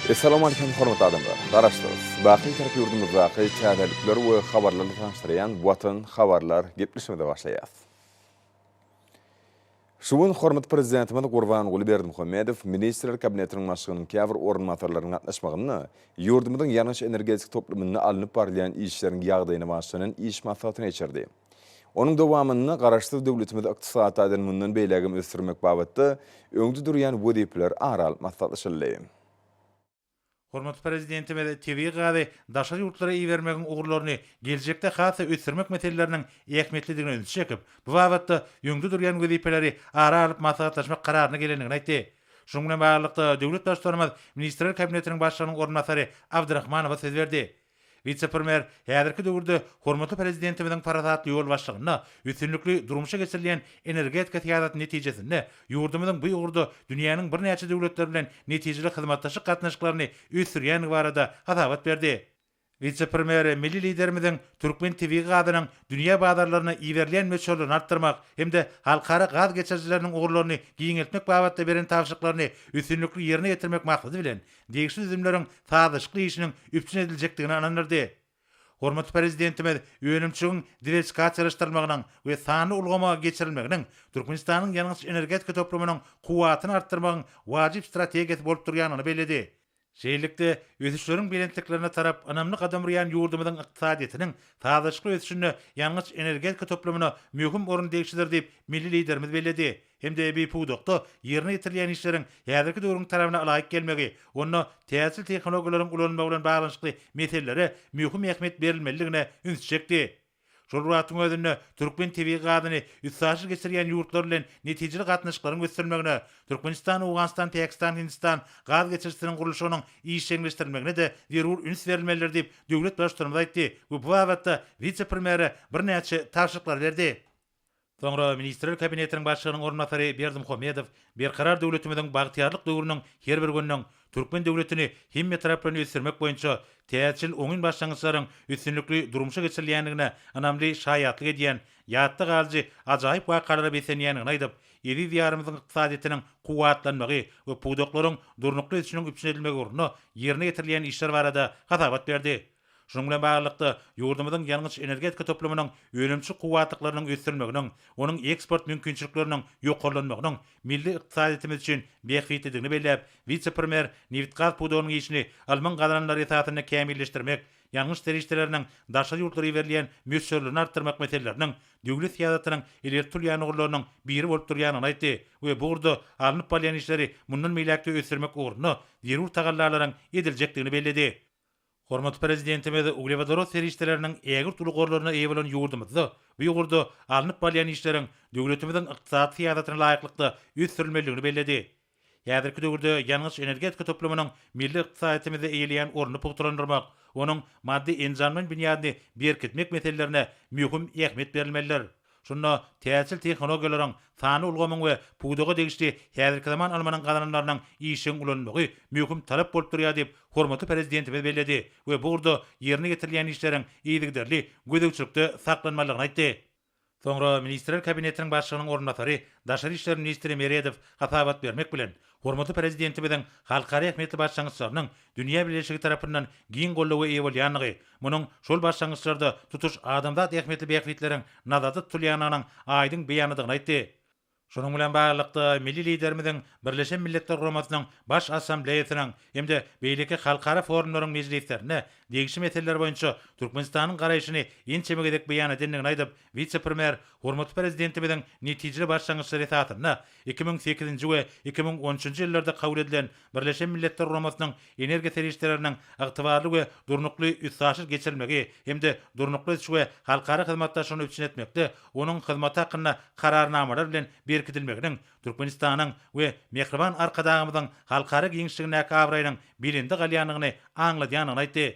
Essalamu Aleýkum hormatly adamlar! Garaşsyz, baky Bitarap ýurdumyzdaky täzelikler we habarlarly tanyşdyrýan Watan habarlar gepleşigimize başlaýas. Şu gün hormatly Prezidentimiz Gurbanguly Berdimuhamedow Ministrler Kabinetiniň Başlygynyň käbir orunbasarlarynyň gatnaşmagynda ýurdumyzyň ýangyç-energetika toplumynda alnyp barylýan işleriň ýagdaýyna bagyşlanan iş maslahatyny geçirdi. Onuň dowamynda Garaşsyz döwletimizi ykdysady taýdan mundan beýlägem ösdürmek babatda öňde durýan wezipeler ara alyp maslahatlaşyldy. Hormatly Prezidentimiz tebigy gazy daşary ýurtlara ibermegiň ugurlaryny geljekde has-da ösdürmek meseleleriniň ähmiýetlidigine ünsi çekip, bu babatda öňde durýan wezipeleri ara alyp maslahatlaşmak kararyna gelendigini aýtdy. Şunuň bilen baglylykda, döwlet Baştutanymyz Ministrler Kabinetiniň Başlygynyň orunbasary Abdyrahmanowa söz berdi. Wise-premýer häzirki döwürde hormatly Prezidentimiziň parasatly ýolbaşçylygynda üstünlikli durmuşa geçirilýän energetika syýasaty netijesinde ýurdumyzyň bu ugurda dünýäniň birnäçe döwletleri bilen netijeli hyzmatdaşlyk gatnaşyklaryny ösdürýändigi barada hasabat berdi. Wise-premýer milli Liderimiziň türkmen tebigy gazynyň dünýä bazarlaryna iberilýän möçberlerini artdyrmak hem-de halkara gaz geçirijileriniň ugurlaryny giňeltmek babatda beren tabşyryklaryny üstünlikli ýerine ýetirmek maksady bilen, degişli düzümleriň sazlaşykly işiniň üpjün ediljekdigine ynandyrdy. Hormatly Prezidentimiz önümçiligiň diwersifikasiýalaşdyrylmagynyň we sanly ulgama geçirilmeginiň Türkmenistanyň ýangyç-energetika toplumynyň kuwwatyny artdyrmagyň wajyp strategiýasy bolup durýandygyny belledi. Şeýlelikde, ösüşleriň belentliklerine tarap ynamly gadam urýan ýurdumyzyň ykdysadyýetiniň sazlaşykly ösüşinde ýangyç-energetika toplumyna möhüm orun degişlidir diýip, milli Liderimiz belledi. Hem-de bi pudakda ýerine ýetirilýän işleriň häzirki döwrüň talabyna ylaýyk gelmegi, onda täzeçil tehnologiýalaryň ulanylmagy bilen baglanyşykly meselelere möhüm ähmiýet berilmelidigine ünsi çekdi. Şol bir wagtyň özünde, türkmen tebigy gazyny üstaşyr geçirýän ýurtlar bilen netijeli gatnaşyklaryň ösdürilmegine, Türkmenistan, Owganystan, Pakistan, Hindistan gaz geçirijisiniň gurluşygynyň işjeňleşdirilmegine-de zerur üns berilmelidir diýip, döwlet Baştutanymyz aýtdy we bu babatda wise-premýere birnäçe tabşyryklary berdi. Soňra Ministrler Kabinetiniň Başlygynyň orunbasary Berdimuhamedow Berkarar döwletimiziň bagtyýarlyk döwrüniň her bir gününiň türkmen döwletini hemmetaraplaýyn ösdürmek boýunça täzeçil oňyn başlangyçlaryň üstünlikli durmuşa geçirilýändigine ynamly şaýatlyk edýän ýatda galyjy ajaýyp wakalara beslenýändigini aýdyp, eziz Diýarymyzyň ykdysadyýetiniň kuwwatlanmagy we pudaklaryň durnukly ösüşiniň üpjün edilmegi ugrunda ýerine ýetirilýän işler barada hasabat berdi. Şunuň bilen baglylykda, ýurdumyzyň ýangyç-energetika toplumynyň önümçilik kuwwatlyklarynyň ösdürilmeginiň, onuň eksport mümkinçilikleriniň ýokarlanmagynyň milli ykdysadyýetimiz üçin bähbitlidigini belläp, wise-premýer nebitgaz pudagynyň işini ylmyň gazananlary esasynda kämilleşdirmek, ýangyç serişdeleriniň daşary ýurtlara iberilýän möçberlerini artdyrmak meseleleriniň döwlet syýasatynyň ileri tutulýan ugurlarynyň biri bolup durýandygyny aýtdy we bu ugurda alnyp barylýan işleri mundan beýläk-de ösdürmek ugrunda zerur tagallalaryň ediljekdigini belledi. Hormatly Prezidentimiz uglewodorod serişdeleriniň ägirt uly gorlaryna eýe bolan ýurdumyzda bu ugurda alnyp barylýan işleriň döwletimiziň ykdysady syýasatyna laýyklykda ösdürilmelidigini belledi. Häzirki döwürde ýangyç-energetika toplumynyň milli ykdysadyýetimizde eýeleýän ornuny pugtalandyrmak, onuň maddy-enjamlaýyn binýadyny berkitmek meselelerine möhüm ähmiýet berilmelidir. Şunda täzeçil tehnologiýalaryň, sanly ulgamyň we pudaga degişli häzirki zaman ylmynyň gazananlarynyň işjeň ulanylmagy möhüm talap bolup durýar diýip, hormatly Prezidentimiz belledi we bu ugurda ýerine ýetirilýän işleriň yzygiderli gözegçilikde saklanmalydygyny aýtdy. Soňra Ministrler Kabinetiniň Başlygynyň orunbasary, daşary işler ministri Meredow hasabat bermek bilen, hormatly Prezidentimiziň halkara ähmiýetli başlangyçlarynyň dünýä bileleşigi tarapyndan giň goldawa eýe bolýandygy, munuň şol başlangyçlarda tutuş adamzat ähmiýetli bähbitleriň nazarda tutulýandygynyň aýdyň beýanydygyny aýtdy. Şunuň bilen baglylykda, milli Liderimiziň Birleşen Milletler Guramasynyň Baş Assambleýasynyň hem-de beýleki halkara forumlaryň mejlislerinde degişli meseleler boýunça Türkmenistanyň garaýşyny ençeme gezek beýan edendigini aýdyp, wise-premýer hormatly Prezidentimiziň netijeli başlangyçlary esasynda 2008-nji we 2013-nji ýyllarda kabul edilen Birleşen Milletler Guramasynyň energiýa serişdeleriniň ygtybarly we durnukly üstaşyr geçirilmegi hem-de durnukly ösüş we halkara hyzmatdaşlygyny üpjün etmekde onuň hyzmaty hakynda Kararnamalar bilen berkidilmeginiň Türkmenistanyň we mähriban Arkadagymyzyň halkara giňişligindäki abraýynyň belende galýandygyny aňladýandygyny aýtdy.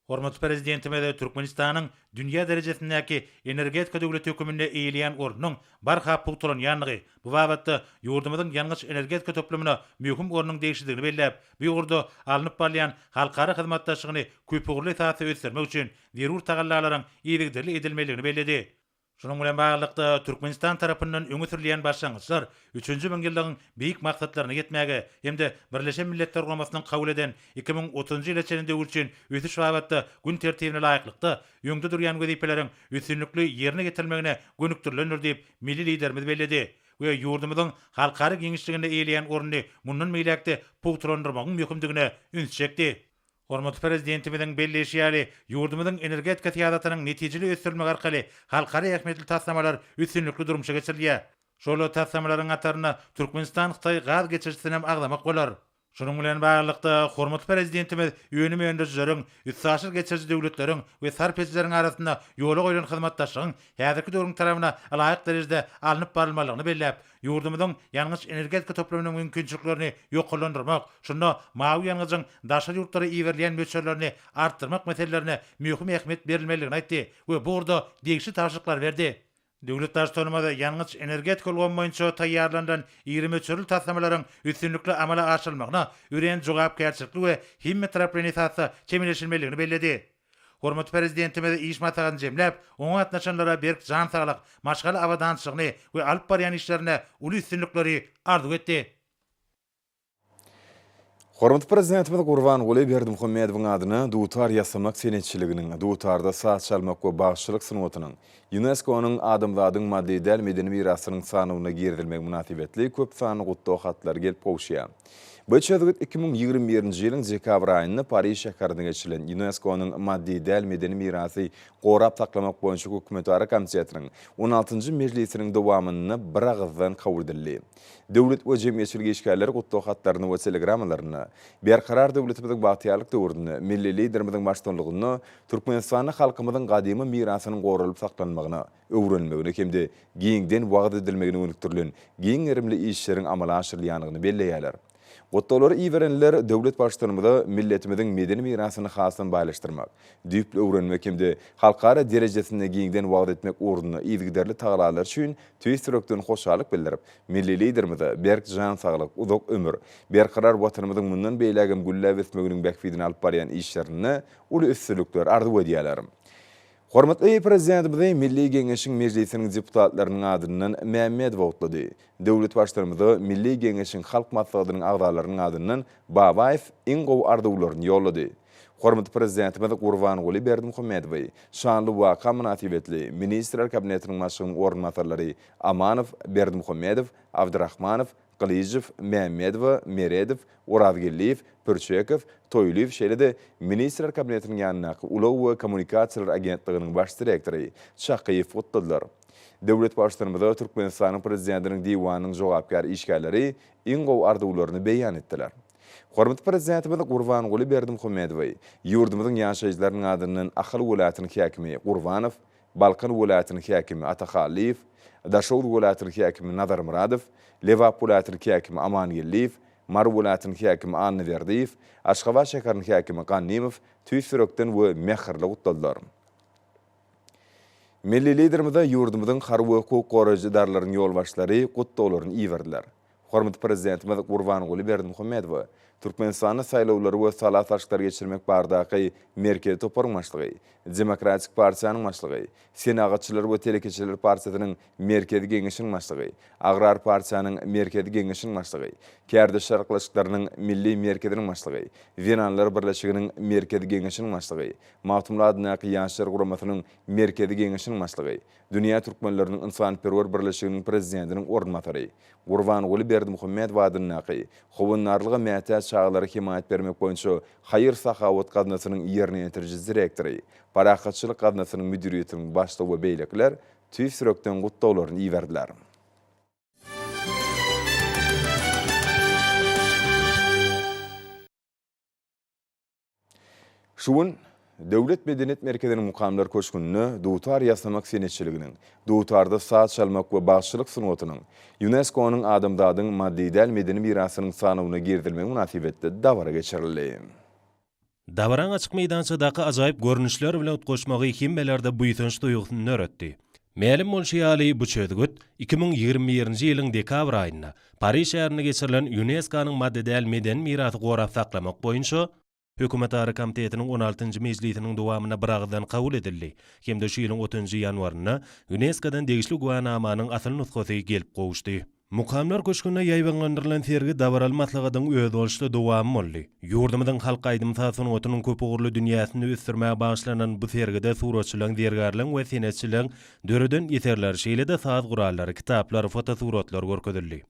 Hormatly Prezidentimiz Türkmenistanyň dünýä derejesindäki energetika döwleti höküminde eýeleýän ornunyň barha pugtalanýandygy, bu babatda ýurdumyzyň ýangyç-energetika toplumyna möhüm ornuň degişlidigini belläp, bu ugurda alnyp barylýan halkara hyzmatdaşlygyny köpugurly esasda ösdürmek üçin zerur tagallalaryň yzygiderli edilmelidigini belledi. Şunuň bilen baglylykda, Türkmenistan tarapyndan öňe sürülýän başlangyçlar üçünji müňýyllygyň beýik maksatlaryna ýetmäge hem-de Birleşen Milletler Guramasynyň kabul eden 2030-njy ýyla çenli döwür üçin ösüş babatda gün tertibine laýyklykda öňde durýan wezipeleriň üstünlikli ýerine ýetirilmegine gönükdirilendir diýip, milli Liderimiz belledi we ýurdumyzyň halkara giňişliginde eýeleýän ornuny mundan beýläk-de pugtalandyrmagyň möhümdigine üns çekdi. Hormatly Prezidentimiziň belleýşi ýaly, ýurdumyzyň energetika syýasatynyň netijeli ösdürilmegi arkaly halkara ähmiýetli taslamalar üstünlikli durmuşa geçirilýär. Şol taslamalaryň hatarynda Türkmenistan-Hytaý gaz geçirijisinem agzamak bolar. Şunuň bilen baglylykda, hormatly Prezidentimiz önüm öndürijileriň, üstaşyr geçiriji döwletleriň we sarp edijileriň arasynda ýola goýlan hyzmatdaşlygyň häzirki döwrüň talabyna ylaýyk derejede alnyp barylmalygyny belläp, Ýurdumyzyň ýangyç-energetika toplumynyň mümkinçiliklerini ýokarlandyrmak, şunda mawy ýangyjyň daşary ýurtlara iberilýän möçberlerini artdyrmak meselelerine möhüm ähmiýet berilmelidigini aýtdy we bu ugurda degişli tabşyryklary berdi. Döwlet Baştutanymyz ýangyç-energetika ulgamy boýunça taýýarlanylan iri möçberli taslamalaryň üstünlikli amala aşyrylmagyna örän jogapkärçilikli we hemmetaraplaýyn esasda çemeleşilmelidigini belledi. Hormatly Prezidentimiz iş maslahatyny jemläp, oňa gatnaşanlara berk jan saglyk, maşgala abadançylygyny we alyp barýan işlerinde uly üstünlikleri arzuw etdi. Hormatly Prezidentimiz Gurbanguly Berdimuhamedowyň adyna dutar ýasamak senetçiliginiň, dutarda saz çalmak we bagşyçylyk sungatynyň ÝUNESKO-nyň Adamzadyň maddy däl medeni mirasynyň sanawyna girizilmegi mynasybetli köp sanly gutlag hatlary gelip gowuşýar. Bu çözgüt 2021-nji ýylyň dekabr aýynda Pariž şäherinde geçirilen ÝUNESKO-nyň Maddy däl medeni mirasy gorap saklamak boýunça hökümetara komitetiniň on altynjy mejlisiniň dowamynda biragyzdan kabul edildi. Döwlet we jemgyýetçilik işgärleri gutlag hatlarynda we telegrammalarynda Berkarar döwletimiziň bagtyýarlyk döwründe milli Liderimiziň baştutanlygynda Türkmenistanda halkymyzyň gadymy mirasynyň goralyp saklanmagyna, öwrenilmegine hem-de giňden wagyz edilmegine gönükdirilen giň gerimli işleriň amala aşyrylýandygyny belleýärler. Gutlaglary iberenler döwlet Baştutanymyza milletimiziň medeni mirasyny hasam baýlaşdyrmak, düýpli öwrenmek hem-de halkara derejesinde giňden wagyz etmek ugrunda yzygiderli tagallalary üçin tüýs ýürekden hoşallyk bildirip, milli Liderimize berk jan saglyk, uzak ömür, berkarar Watanymyzyň mundan beýlägem gülläp ösmeginiň bähbidine alyp barýan işlerinde uly üstünlikler arzuw edýärler. Hormatly Prezidentimizi Milli Geňeşiň Mejlisiniň deputatlarynyň adyndan Mämmedowa gutlady. Döwlet Baştutanymyza Milli Geňeşiň Halk Maslahatynyň agzalarynyň adyndan Babaýew iň gowy arzuwlaryny ýollady. Hormatly Prezidentimiz Gurbanguly Berdimuhamedowy şanly waka mynasybetli Ministrler Kabinetiniň Başlygynyň orunbasarlary Amanow, Berdimuhamedow, Abdyrahmanow, Gylyjow, Mämmedowa, Meredow, Orazgeldiýew, Pürçekow, Toýlyýew şeýle-de Ministrler Kabinetiniň ýanyndaky Ulag we kommunikasiýalar agentliginiň baş direktory Çakyýew gutladylar. Döwlet Baştutanymyza Türkmenistanyň Prezidentiniň Diwanynyň jogapkär işgärleri iň gowy arzuwlaryny beýan etdiler. Hormatly Prezidentimiz Gurbanguly Berdimuhamedowy ýurdumyzyň ýaşaýjylarynyň adyndan Ahal welaýatynyň häkimi Gurbanow, Balkan welaýatynyň häkimi Ata Hallyýew, Daşoguz welaýatynyň häkimi Nazar Myradow, Lebap welaýatynyň häkimi Amangeldiýew, Mary welaýatynyň häkimi Annaberdiýew, Aşgabat şäheriniň häkimi Gannymow tüýs ýürekden we mähirli gutladylar. Milli Liderimize ýurdumyzyň harby we hukuk goraýjy edaralarynyň ýolbaşçylary gutlaglaryny iberdiler. Hormatly Prezidentimiz Gurbanguly Berdimuhamedowa Türkmenistanda saýlawlary we sala salşyklary geçirmek baradaky Merkezi toparyň başlygy, Demokratik partiýanyň başlygy, Senagatçylar we telekeçiler partiýasynyň Merkezi Geňeşiniň başlygy, Agrar partiýanyň Merkezi Geňeşiniň başlygy, Kärdeşler arkalaşyklarynyň Milli merkeziniň başlygy, Zenanlar birleşiginiň Merkezi Geňeşiniň başlygy, Magtymguly adyndaky Ýaşlar guramasynyň Merkezi Geňeşiniň başlygy, Dünýä türkmenleriniň ynsanperwer birleşiginiň prezidentiniň orunbasary, Gurbanguly Berdimuhamedow adyndaky Howandarlyga mätäç çagalara hemaýat bermek boýunça haýyr-sahawat gaznasynyň ýerine ýetiriji direktory, Parahatçylyk gaznasynyň müdiriýetiniň başlygy we beýlekiler tüýs ýürekden gutlaglaryny iberdiler. Şu gün Döwlet medeniýet merkeziniň Mukamlar köşgünde dutar ýasamak senetçiliginiň, dutarda saz çalmak we bagşylyk sungatynyň ÝUNESKO-nyň Adamzadyň maddy däl medeni mirasynyň sanawyna girizilmegi mynasybetli dabara geçirildi. Dabaraň açyk meýdançadaky ajaýyp görnüşler bilen utgaşmagy hemmelerde buýsanç duýgusyny döretdi. Mälim bolşy ýaly, bu çözgüt 2021-nji ýylyň dekabr aýynda Pariž şäherinde geçirilen ÝUNESKO-nyň maddy däl medeni mirasy gorap saklamak boýunça. Hökümetara komitetiniň on altynjy mejlisiniň dowamynda biragyzdan kabul edildi hem-de şu ýylyň otuzynjy ýanwarynda Ýunesko-dan degişli güwänamanyň asyl nusgasy gelip gowuşdy. Mukamlar köşgünde ýaýbaňlandyrylan sergi dabaraly maslahatyň özboluşly dowamy boldy. Ýurdumyzyň halk aýdym-saz sungatynyň köpugurly dünýäsini ösdürmäge bagyşlanan bu sergide suratçylaryň, zergärleriň we senetçileriň döreden eserleri, şeýle-de saz gurallary, kitaplar, fotosuratlar görkezildi.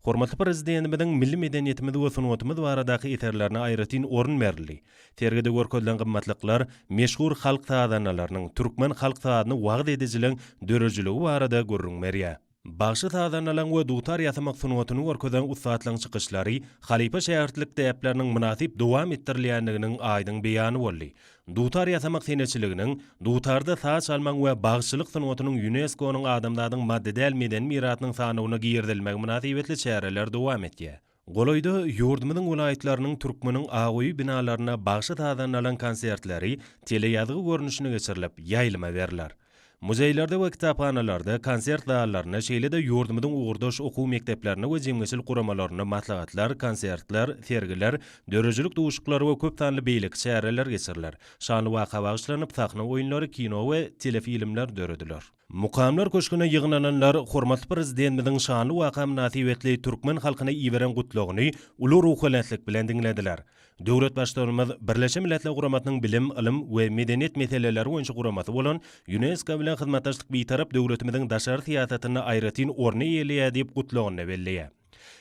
Hormatly Prezidentimiziň milli medeniýetimiz we sungatymyz baradaky eserlerine aýratyn orun berildi. Sergide görkezilen gymmatlyklar meşhur halk sazandalarynyň, türkmen halk sazyny wagyz edijileriň döredijiligi barada gürrüň berýär. Bagşy-sazandalaryň we dutar ýasamak sungatyny görkezen ussatlaryň çykyşlary halypa-şägirtlik däpleriniň mynasyp dowam etdirilýändiginiň aýdyň beýany boldy. Dutar ýasamak senetçiliginiň, dutarda saz çalmagyň we bagşyçylyk sungatynyň ÝUNESKO-nyň adamzadyň maddy däl medeni mirasynyň sanawyna girizilmegi mynasybetli çäreler dowam etýär. Golaýda ýurdumyzyň welaýatlarynyň Türkmeniň ak öýi binalarynda bagşy-sazandalaryň konsertleri teleýazgy görnüşinde geçirilip, ýaýlyma berler. Muzeýlerde we kitaphanalarda, konsert zallarynda, şeýle-de ýurdumyzyň ugurdaş okuw mekdeplerinde we jemgyýetçilik guramalarynda maslahatlar, konsertler, sergiler, döredijilik duşuşyklary we köp sanly beýleki çäreler geçiriler. Şanly waka bagyşlanyp, sahna oýunlary, kino we telefilmler dörediler. Mukamlar köşgüne ýygnananlar hormatly Prezidentimiziň şanly waka mynasybetli türkmen halkyna iberen Gutlagyny uly ruhubelentlik bilen diňlediler. Döwlet Baştutanymyz Birleşen Milletler Guramasynyň Bilim, ylym we medeniýet meseleleri boýunça guramasy bolan Ýunesko bilen hyzmatdaşlyk Bitarap döwletimiziň daşary syýasatynda aýratyn orny eýeleýär diýip Gutlagynda belleýär.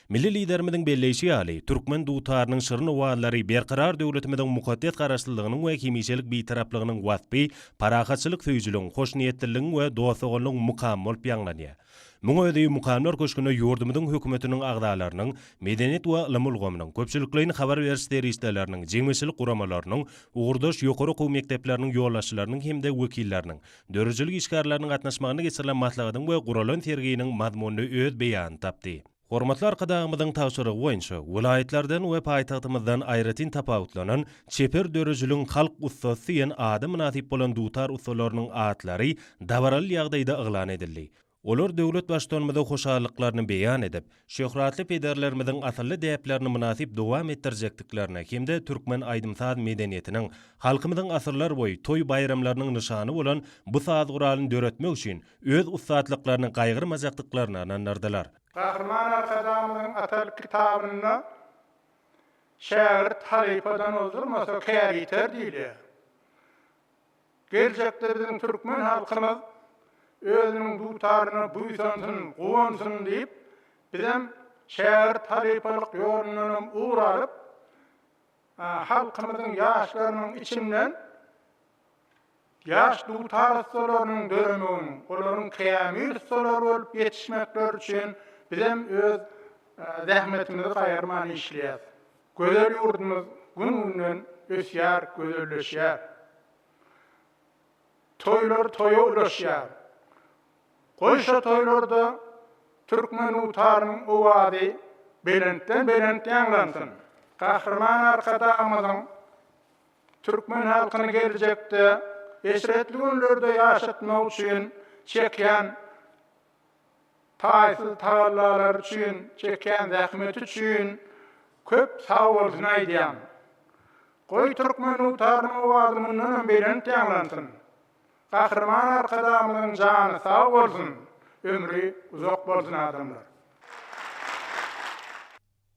Milli Liderimiziň belleýşi ýaly, türkmen dutarynyň şirin owazlary Berkarar döwletimiziň mukaddes Garaşsyzlygynyň we hemişelik Bitaraplygynyň waspy, parahatçylyk söýüjiligiň, hoşniýetliligiň we dost-doganlygyň mukamy bolup ýaňlanýar. Muň özi Mukamlar köşgünde ýurdumyzyň Hökümetiniň agzalarynyň, medeniýet we ylym ulgamynyň, köpçülikleýin habar beriş serişdeleriniň, jemgyýetçilik guramalarynyň, ugurdaş ýokary okuw mekdepleriniň ýolbaşçylarynyň hem-de wekilleriniň, döredijilik işgärleriniň gatnaşmagynda geçirilen maslahatyň we guralan serginiň mazmuny öz beýanyny tapdy. Hormatly Arkadagymyzyň tabşyrygy boýunça, welaýatlardan we paýtagtymyzdan aýratyn tapawutlanan, çeper döredijiligiň halk ussasy diýen ada mynasyp bolan dutar ussalarynyň atlary dabaraly ýagdaýda yglan edildi. Olar döwlet Baştutanymyza hoşallyklaryny beýan edip, şöhratly pederlerimiziň asylly däplerini mynasyp dowam etdirjekdiklerine hem-de türkmen aýdym-saz medeniýetiniň, halkymyzyň asyrlarboýy toý-baýramlarynyň nyşany bolan bu saz guralyny döretmek üçin öz ussatlyklaryny gaýgyrmajakdyklaryna ynandyrdylar. Gahryman Arkadagymyzyň Atalyk kitabynda Şägirt halypadan ozdurmasa, kär ýiter diýilýär. Geljekde biziň türkmen halkymyz özüniň dutaryna buýsansyn, guwansyn diýip, bizem şägirt halypalyk ýolundanam ugur alyp, halkymyzyň ýaşlarynyň içinden ýaş dutar ussalarynyň döremeginiň, olaryň kämil ussalar bolup ýetişmekleri üçin bizem öz zähmetimizi gaýgyrman işleýäris. Gözel ýurdumyz gün-günden ösýär, gözelleşýär. Toýlar toýa ulaşýar. Goý şo toýlarda türkmen dutarynyň owazy belentden-belent ýaňlansyn! Gahryman Arkadagymyzyň türkmen halkyny geljekde eşretli günlerde ýaşatmak üçin çekýän taýsyz tagallalary üçin, çekýän zähmeti üçin köp sagbolsun aýdýan. Goý türkmen dutarynyň owazy mundanam belent ýaňlansyn. Gahryman Arkadagymyzyň jany sag bolsun, ömri uzak bolsun adamlar.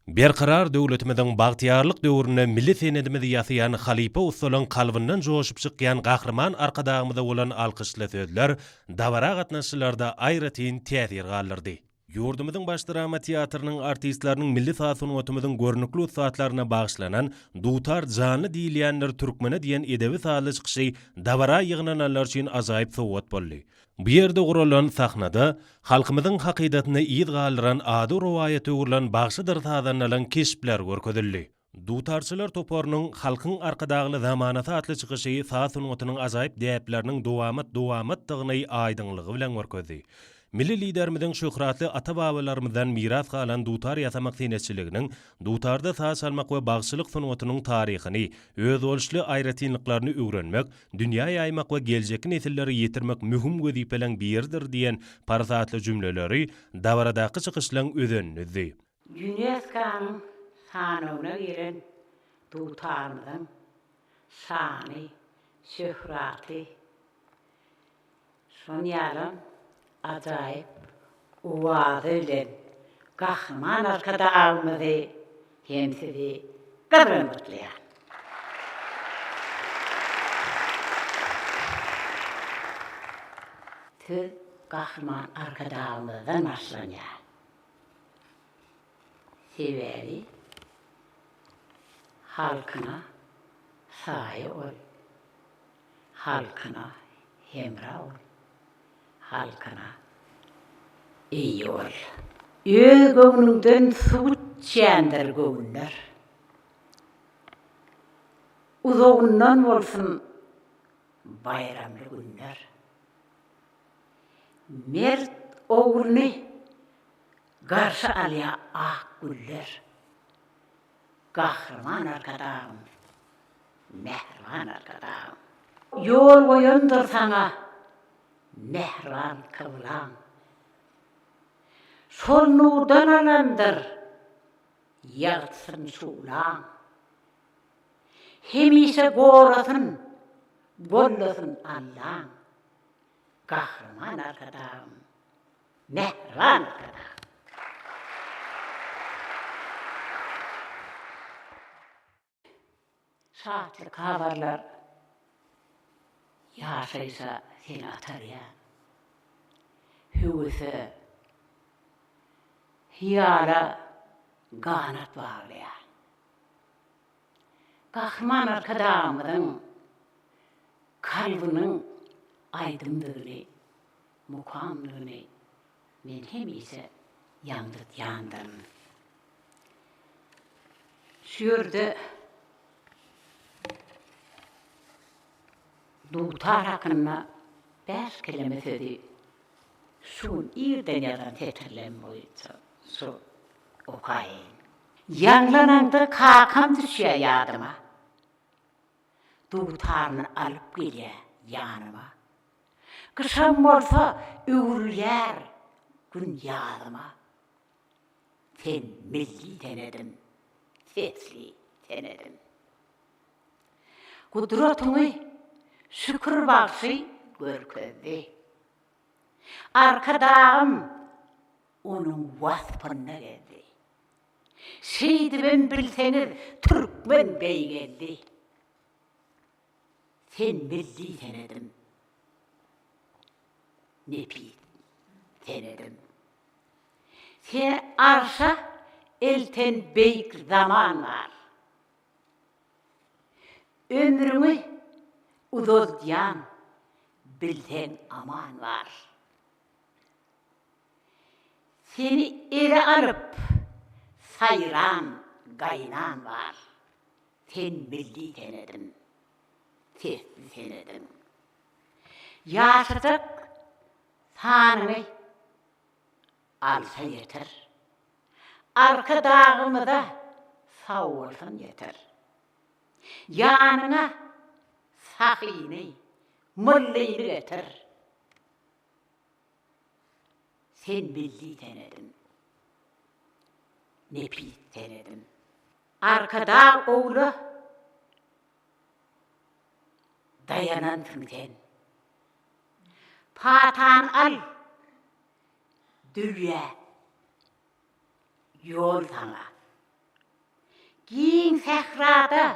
Berkarar döwletimiziň bagtyýarlyk döwründe milli senedimizi ýasaýan halypa ussalaryň kalbyndan joşup çykýan Gahryman Arkadagymyza bolan alkyşly sözler dabara gatnaşyjylarda aýratyn täsir galdyrdy. Ýurdumyzyň Baş drama teatrynyň artistleriniň milli saz sungatymyzyň görnükli ussatlaryna bagyşlanan Dutar janly diýilýändir türkmene diýen edebi-sazly çykyşy dabara ýygnananlar üçin ajaýyp sowgat boldy. Bu ýerde guralan sahnada halkymyzyň hakydasynda yz galdyran ady rowaýata öwrülen bagşydyr sazandalaryň keşpleri görkezildi. Dutarçylar toparynyň Halkyň Arkadagly zamanasy atly çykyşy saz sungatynyň ajaýyp däpleriniň dowamat-dowamatdygyny aýdyňlygy bilen görkezdi. Milli Liderimiziň şöhratly ata-babalarymyzdan miras galan dutar ýasamak senetçiliginiň, dutarda saz çalmak we bagşylyk sungatynyň taryhyny, özboluşly aýratynlyklaryny öwrenmek, dünýä ýaýmak we geljekki nesillere ýetirmek möhüm wezipeleň biridir diýen parasatly jümleleri dabaradaky çykyşlaň özenini düzdi. Ýunesko-nyň sanawyna giren dutarymyzyň. Şany, şöhraty şon ýalam ajaýyp owazy bilen Gahryman Arkadagymyzy hem sizi gyzgyn gutlaýan. Söz Gahryman Arkadagymyzdan başlanýar. Sebäbi halkyna saýa ol, halkyna hemra ol, halkyna eýe ol. Öz göwnüňden suw içýändir göwünler. Uzagyndan bolsun baýramly günler. Mert ogluny Garşy alýar ak güller. Gahryman Arkadagym, mähriban Arkadagym. Ýol goýandyr saňa mähriban kyblaň. Şol nurdan alandyr ýagtysyn şuglaň. Hemişe gorasyn, gollasyn Allaň. Gahryman Arkadagym, Mähriban Arkadag! Şatlyk habarlar ýaşaýşa seni atarýar. Höwese, hyýala ganat baglaýar. Gahryman Arkadagymyzyň kalbynyň aýdymdygyny mukamdygyny men hemişe ýaňzydýandyryn. Şu ýerde dutar hakynda bäş keleme sözi şu gün irden ýazan setirlerim boýunça şu okaýyn. Ýaňlanaňda kakam düşýär ýadyma. Dutaryny alyp gelýär ýanyma. Gyşam bolsa öwrülýär gün ýazyma. Sen milli senedim, sesli senedim. Gudratyňy Şükür bagşy görkezdi. Arkadagym onuň waspynda gezdi. Şeýdibem bilseňiz türkmen beýgeldi. Sen milli senedim, nepis senedim. Seni arşa elten beýik zaman bar. Ömrüňi uzaldýan bilseň aman bar. Seni ele alyp saýran gaýnan bar. Sen milli senediň, sesli senediň. Ýaşajak sanyňy alsa ýeter. Arkadagymyza sagbolsun ýetir. Ýanyňa sahyny, myllyny getir. Sen milli senediň, nepis senediň. Arkadag ogla daýanansyň sen. Patany al, dünýä ýol saňa. Giň sährada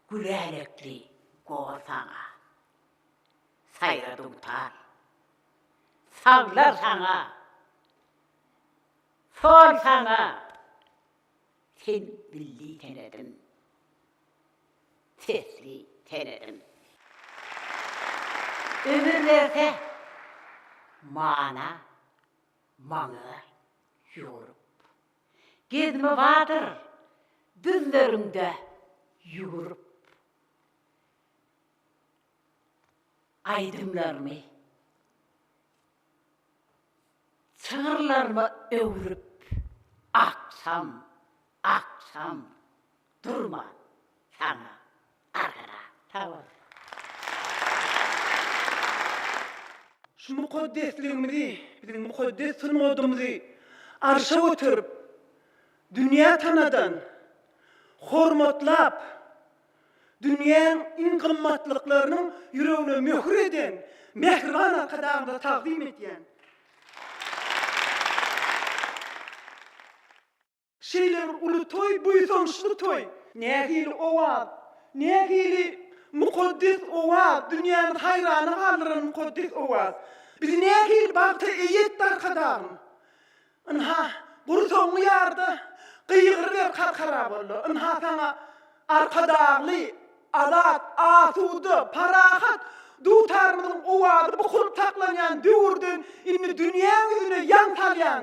gülälekli gol saňa. Saýra dutar. Saglar saňa, sol saňa. Sen milli senedim, sesli senedim. Ömür berse mana maňyza ýorup. Gezme bardyr düzleriňde ýüwürip. Aýdymlarymy Çygyrlaryma öwrüp, aksam, aksam, durman saňa Arkadag. Sag bol. Şu mukaddesligimizi, biziň mukaddes sungatymyzy arşa göterip, dünýä tanadan, hormatlap, Dünýäň iň gymmatlyklarynyň ýüregine möhür eden mähriban Arkadagymyza tagzym edýän. Şeýle bir uly toý, buýsançly toý. Nähili owaz, nähili mukaddes owaz, dünýäni haýrana galdyran mukaddes owaz. Bizi nähili bagta eýe etdi Arkadagym. Ynha, gursagyňy ýar-da, gygyryber karkara boldy. Ynha saňa Arkadagly, azat, asuda, parahat dutarymyzyň owazy bukulyp saklanýan döwürden indi dünýäň ýüzüne ýaň salýan,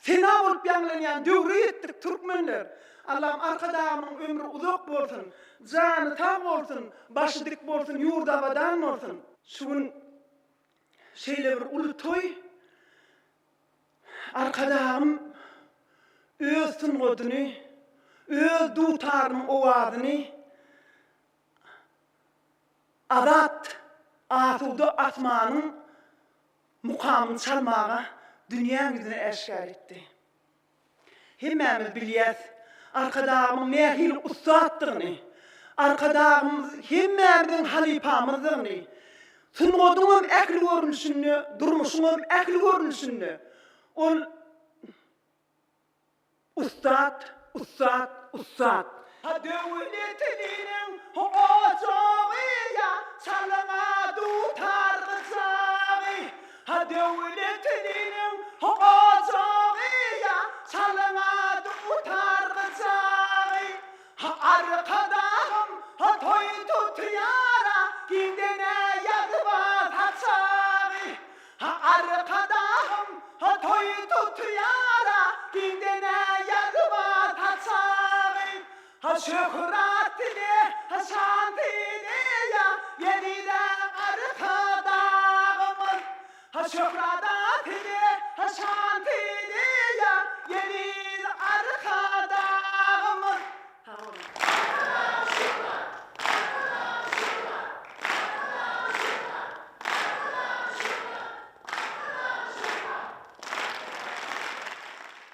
sena bolup ýaňlanýan döwre ýetdik, türkmenler! Allam Arkadagymyň ömri uzak bolsun, jany sag bolsun, başy dik bolsun, ýurdy abadan bolsun! Şu gün şeýle bir uly toý Arkadagym öz sungatyny, öz dutarynyň owazyny azat, asuda asmanyň mukamyny çalmaga dünýäň ýüzüne äşgär etdi. Hemmämiz bilýäs, Arkadagymyň nähili ussatdygyny, Arkadagymyz hemmämiziň halypamyzdygyny, sungatyňam ähli görnüşinde, durmuşyňam ähli görnüşinde ol ussat, ussat, ussat. Ha döwletliniň ojagy ýa çalyňa dutar gyjagy. Ha döwletliniň ojagy ýa çalyňa dutar gyjagy. Ha Arkadagym ha toý tutýara giňden-ä ýazyba saçagy. Ha Arkadagym ha toý tutýara giňden-ä ýazyba saçagy. Ha şöhrat dile ha şan dile ýa ýene-de Arkadagymyz. Ha şöhrat dile ha şan dile ýa ýene-de Arkadagymyz. Sag boluň.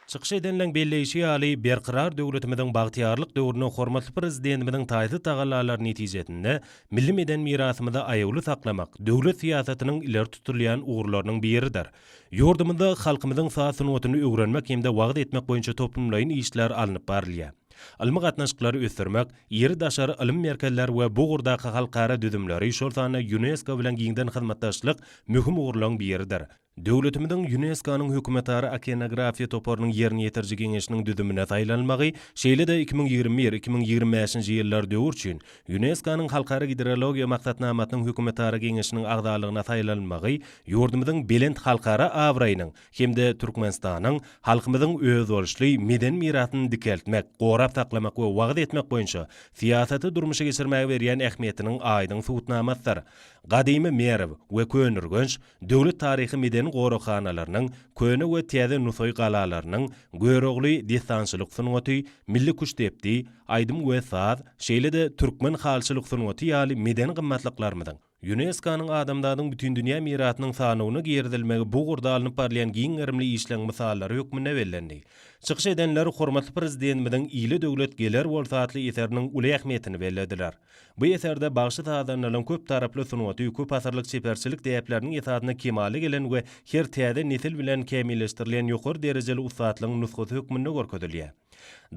Çykyş edenleň belleýşi ýaly, Berkarar döwletimiziň bagtyýarlyk döwründe hormatly Prezidentimiziň taýsyz tagallalary netijesinde milli medeni mirasymyzy aýawly saklamak döwlet syýasatynyň ileri tutulýan ugurlarynyň biridir. Ýurdumyzda halkymyzyň saz sungatyny öwrenmek hem-de wagyz etmek boýunça toplumlaýyn işler alnyp barylýar. Ylmy gatnaşyklary ösdürmek, iri daşary ylym merkezleri we bu ugurdaky halkara düzümleri, şol sanda Ýunesko bilen giňden hyzmatdaşlyk möhüm ugurlaryň biridir. Döwletimiziň Ýunesko-nyň Hökümetara okeanografiýa toparynyň ýerine ýetiriji geňeşiniň düzümine saýlanylmagy, şeýle-de 2021, 2025-nji ýyllar döwür üçin Ýunesko-nyň Halkara gidrologiýa maksatnamasynyň Hökümetara geňeşiniň agzalygyna saýlanylmagy ýurdumyzyň belent halkara abraýynyň hem-de Türkmenistanyň halkymyzyň özboluşly medeni mirasyny dikeltmek, gorap saklamak we wagyz etmek boýunça syýasaty durmuşa geçirmäge berýän ähmiýetiniň aýdyň subutnamasydyr. Gadymy Merw we Köneürgenç Döwlet taryhy-medeni goraghanalarynyň, Köne we Täze Nusaý galalarynyň, Görogly dessançylyk sungaty, milli küştdepdi, aýdym we saz, şeýle-de türkmen halyçylyk sungaty ýaly medeni gymmatlyklarymyzyň Ýunesko-nyň Adamzadyň bütindünýä mirasynyň sanawyna girizilmegi bu ugurda alnyp barylýan giň gerimli işleň mysallary hökmünde bellendi. Çykyş edenler hormatly Prezidentimiziň Ile döwlet geler bolsa atly eseriniň uly ähmiýetini bellediler. Bu eserde bagşy-sazandalaryň köptaraply sungaty, köpasyrlyk çeperçilik däpleriniň esasynda kemala gelen we her täze nesil bilen kämilleşdirilýän ýokary derejeli ussatlygyň nusgasy hökmünde görkezilýär.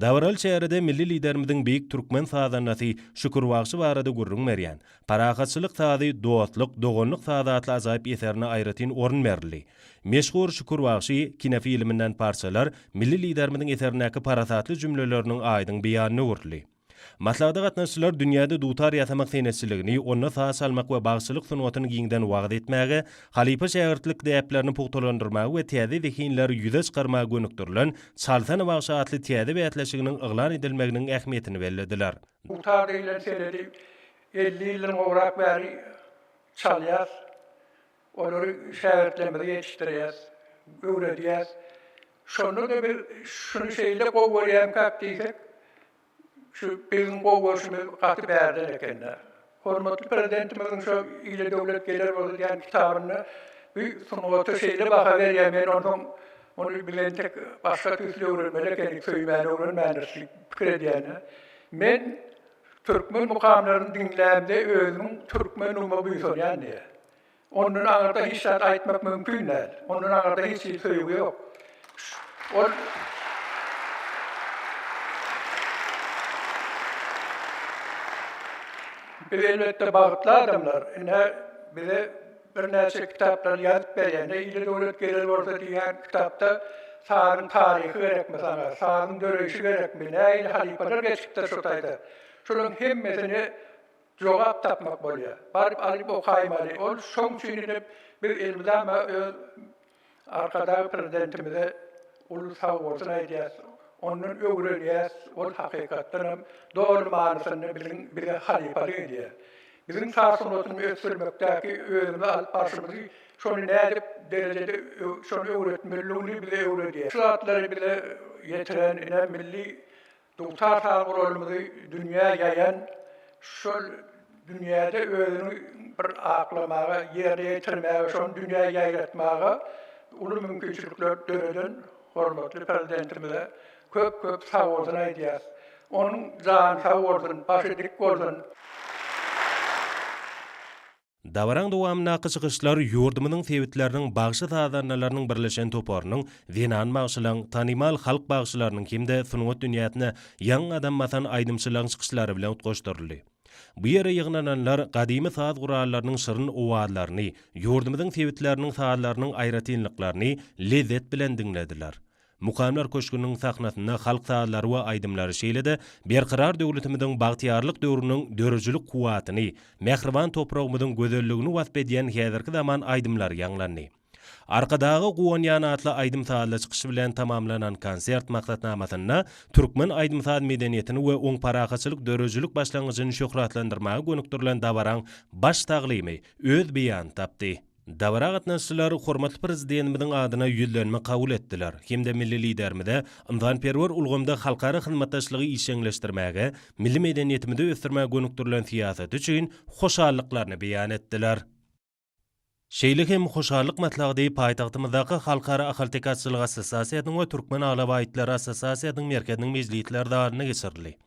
Dabaraly çärede milli Liderimiziň beýik türkmen sazandasy Şükür bagşy barada gürrüň berýän Parahatçylyk sazy, dostluk, doganlyk sazy atly ajaýyp eserine aýratyn orun berildi. Meşhur Şükür bagşy kinofilminden parçalar milli Liderimiziň eserindäki parasatly jümleleriniň aýdyň beýanyna öwrüldi. Maslahata gatnaşyjylar dünýäde dutar ýasamak senetçiligini, onda saz çalmak we bagşylyk sungatyny giňden wagyz etmäge, halypa-şägirtlik däplerini pugtalandyrmaga we täze zehinleri ýüze çykarmaga gönükdirilen Çalsana bagşy atly täze bäsleşiginiň yglan edilmeginiň ähmiýetini bellediler. Dutar diýlen senedi 50 ýyldan gowrak bäri çalýas. Olary şägirtlerimize ýetişdirýäs, öwredýäs. Şonda-da biz şuny şeýle gowy görýärmikäk diýsek, Şu biziň gowy görşümiz gaty bärden eken-dä. Hormatly Prezidentimiziň şo Ile döwlet geler bolsa diýen kitabynda bu sungata şeýle baha berýär, men onsoň muny biz entek başga tüýsli öwrenmeli ekenik, söýmäni öwrenmändiris diýip pikir edýän-dä. Men. Türkmen mukamlaryny diňlämde özümiň türkmenligime buýsanýan diýýär. Ondan aňyrda hiç zat aýtmak mümkin däl. Ondan aňyrda hiç hili söýgi ýok. Ol Biz elbetde bagtly adamlar. Ine bize birnäçe kitaplary ýazyp berýär. Ine ile döwlet gerek bolsa diýýän kitapda sazyň taryhy gerekmi saňa, sazyň döreýşi gerekmi, nähili halypalar geçipdir şo taýda. Şolaryň hemmesini jogap tapmak bolýar. Baryp alyp okaýmaly. Ol şoň üçin ine biz elmydama öz Arkadag Prezidentimize uly sagbolsun aýdýas. Ondan öwrenýäs. Ol hakykatdan hem doly manysynda biziň bize halypalyk edýär. Biziň saz sungatyny ösdürmekdäki özümizi alyp barşymyzy şony nädip derejede şony öwretmelidigini bize öwredýär. Şu zatlary bize ýetiren ine milli Dutar saz guralymyzy dünýä ýaýan, şol dünýäde özüni bir aklamaga, ýerine ýetirmäge, şony dünýä ýaýratmaga uly mümkinçilikler döreden hormatly Prezidentimize köp-köp sagbolsun aýdýarys. Onuň jany sag bolsun, başy dik bolsun! Dabaraň dowamyndaky çykyşlar ýurdumyzyň sebitleriniň bagşy-sazandalarynyň birleşen toparynyň, zenan bagşylaryň, tanymal halk bagşylarynyň hem-de sungat dünýäsine ýaňy gadam basan aýdymçylaryň çykyşlary bilen utgaşdyryldy. Bu ýere ýygnananlar gadymy saz gurallarynyň şirin owazlaryny, ýurdumyzyň sebitleriniň sazlarynyň aýratynlyklaryny lezzet bilen diňlediler. Mukamlar köşgüniň sahnasynda halk sazlary we aýdymlary, şeýle-de Berkarar döwletimiziň bagtyýarlyk döwrüniň döredijilik kuwwatyny, mähriban topragymyzyň gözelligini wasp edýän häzirki zaman aýdymlary ýaňlandy. Arkadaga guwanýan atly aýdym-sazly çykyş bilen tamamlanan konsert maksatnamasynda türkmen aýdym-saz medeniýetini we oň parahatçylyk döredijilik başlangyjyny şöhratlandyrmaga gönükdirilen dabaraň baş taglymy öz beýanyny tapdy. Dabara gatnaşyjylar hormatly Prezidentimiziň adyna ýüzlenme kabul etdiler hem-de milli Liderimize ynsanperwer ulgamda halkara hyzmatdaşlygy işjeňleşdirmäge, milli medeniýetimizi ösdürmäge gönükdirilen syýasaty üçin hoşallyklaryny beýan etdiler. Şeýle hem hoşallyk maslahaty paýtagtymyzdaky Halkara ahalteke atçylyk assosiasiýasynyň we Türkmen alabaý itleri assosiasiýasynyň merkeziniň mejlisler zalynda geçirildi.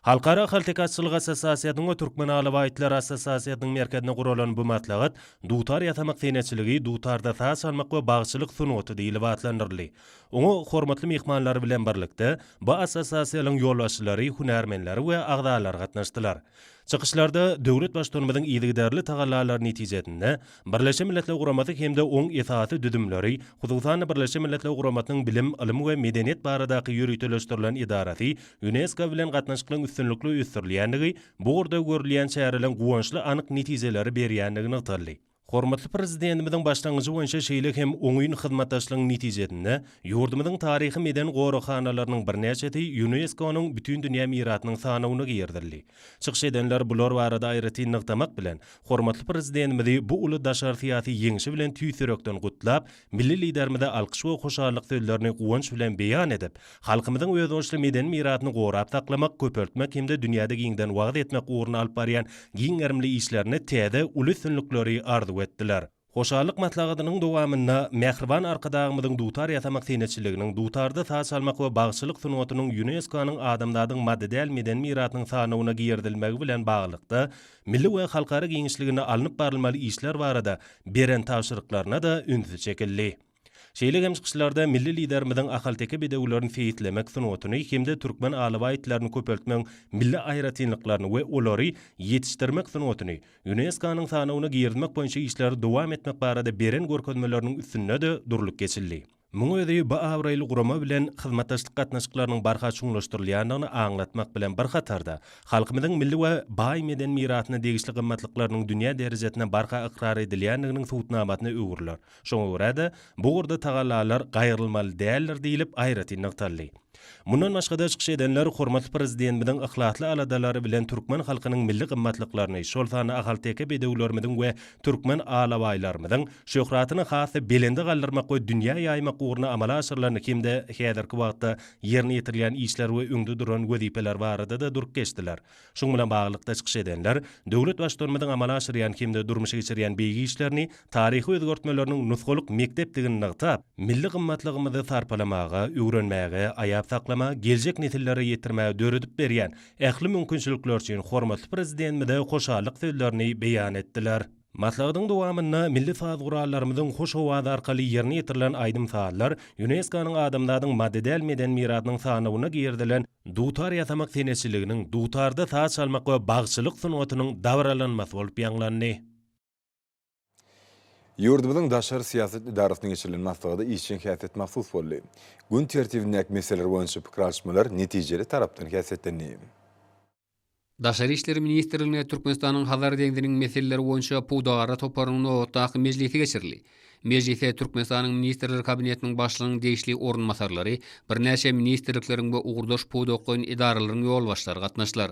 Halkara ahalteke atçylyk assosiasiýasynyň we Türkmen alabaý itleri assosiasiýasynyň merkezinde guralan bu maslahat Dutar ýasamak senetçiligi, dutarda saz çalmak we bagçylyk sungaty diýlip atlandyryldy. Oňa hormatly myhmanlar bilen birlikde, bu assosiasiýalaryň ýolbaşçylary, hünärmenleri we agzalary gatnaşdylar. Çykyşlarda döwlet Baştutanymyzyň yzygiderli tagallalary netijesinde Birleşen Milletler Guramasy hem-de oň esasy düzümleri, hususan-da Birleşen Milletler Guramasynyň Bilim, ylym we medeniýet baradaky ýöriteleşdirilen edarasy Ýunesko bilen gatnaşyklaryň üstünlikli ösdürilýändigi, bu ugurda görülýän çäreleriň guwançly anyk netijeleri berýändigi nygtaldy. Hormatly Prezidentimiziň başlangyjy boýunça şeýle hem oňyn hyzmatdaşlygyň netijesinde ýurdumyzyň taryhy-medeni goraghanalarynyň birnäçesi Ýunesko-nyň Bütindünýä mirasynyň sanawyna girizildi. Çykyş edenler bular barada aýratyn nygtamak bilen, hormatly Prezidentimizi bu uly daşary syýasy ýeňşi bilen tüýs ýürekden gutlap, milli Liderimize alkyş we hoşallyk sözlerini guwanç bilen beýan edip, halkymyzyň özboluşly medeni mirasyny gorap saklamak, köpeltmek hem-de dünýäde giňden wagyz etmek ugrunda alyp barýan giň gerimli işlerinde täze uly üstünlikleri arzuw etdiler. Hoşallyk maslahatynyň dowamynda mähriban Arkadagymyzyň dutar ýasamak senetçiliginiň, dutarda saz çalmak we bagşylyk sungatynyň Ýunesko-nyň adamzadyň maddy däl medeni mirasynyň sanawyna girizilmegi bilen baglylykda milli we halkara giňişliginde alnyp barylmaly işler barada beren tabşyryklaryna-da ünsi çekildi. Şeýle hem çykyşlarda milli Liderimiziň ahalteke bedewlerini seýislemek sungatyny hem-de türkmen alabaý itlerini köpeltmegiň milli aýratynlyklaryny we olary ýetişdirmek sungatyny Ýunesko-nyň sanawyna girizmek boýunça işleri dowam etmek barada beren görkezmeleriniň üstünde-de durlup geçildi. Muň özi bu abraýly gurama bilen hyzmatdaşlyk gatnaşyklarynyň barha çuňlaşdyrylýandygyny aňlatmak bilen bir hatarda, halkymyzyň milli we baý medeni mirasyna degişli gymmatlyklarynyň dünýä derejesinde barha ykrar edilýändiginiň subutnamasyna öwrüler. Şoňa görä-de, bu ugurda tagallalar gaýrylmaly däldir diýlip aýratyn nygtaldy. Mundan başga-da çykyş edenler hormatly Prezidentimiziň yhlasly aladalary bilen türkmen halkynyň milli gymmatlyklaryny, şol sanda ahalteke bedewlerimiziň we türkmen alabaýlarymyzyň şöhratyny has-da belende galdyrmak we dünýä ýaýmak ugrunda amala aşyrylan hem-de häzirki wagtda ýerine ýetirilýän işler we öňde duran wezipeler barada-da durup geçdiler. Şunuň bilen baglylykda çykyş edenler döwlet Baştutanymyzyň amala aşyrýan hem-de durmuşa geçirýän beýik işlerini taryhy özgertmeleriniň nusgalyk mekdepdigini nygtap, milli gymmatlygymyzy sarpalamaga, öwrenmäge, aýap. Aýap saklamaga, geljek nesillere ýetirmäge döredip berýän ähli mümkinçilikleri üçin hormatly Prezidentimize hoşallyk sözlerini beýan etdiler. Maslahatyň dowamynda milli saz gurallarymyzyň hoş owazy arkaly ýerine ýetirilen aýdym-sazlar Ýunesko-nyň adamzadyň maddy däl medeni mirasynyň sanawyna girizilen dutar ýasamak senetçiliginiň, dutarda saz çalmak we bagşylyk sungatynyň dabaralanmasy bolup ýaňlandy. Ýurdumyzyň daşary syýasat edarasynda geçirilen maslahata işjeň häsiýet mahsus boldy. Gün tertibindäki meseleler boýunça pikir alyşmalar netijeli tarapdan häsiýetlendi. Daşary işler ministrliginde Türkmenistanyň Hazar deňziniň meseleleri boýunça pudagara toparynyň nobatdaky mejlisi geçirildi. Mejlise Türkmenistanyň Ministrler Kabinetiniň Başlygynyň degişli orunbasarlary, birnäçe ministrlikleriň we ugurdaş pudaklaýyn edaralaryň ýolbaşçylary gatnaşdylar.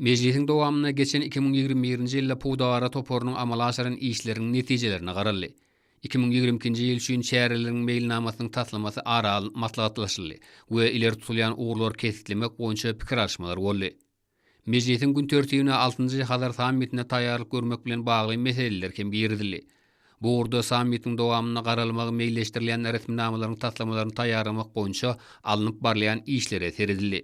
Mejlisiň dowamynda geçen 2021-nji ýylda pudagara toparynyň amala aşyran işleriniň netijelerine garaldy. 2022-nji ýyl üçin çäreleriň meýilnamasynyň taslamasy ara alnyp maslahatlaşyldy we ileri tutulýan ugurlary kesgitlemek boýunça pikir alyşmalar boldy. Mejlisiň gün tertibine altynjy Hazar sammitine taýýarlyk görmek bilen bagly meseleler hem girizildi. Bu ugurda sammitiň dowamynda garalmagy meýilleşdirilýän resminamalaryň taslamalaryny taýýarlamak boýunça alnyp barylýan işlere seredildi.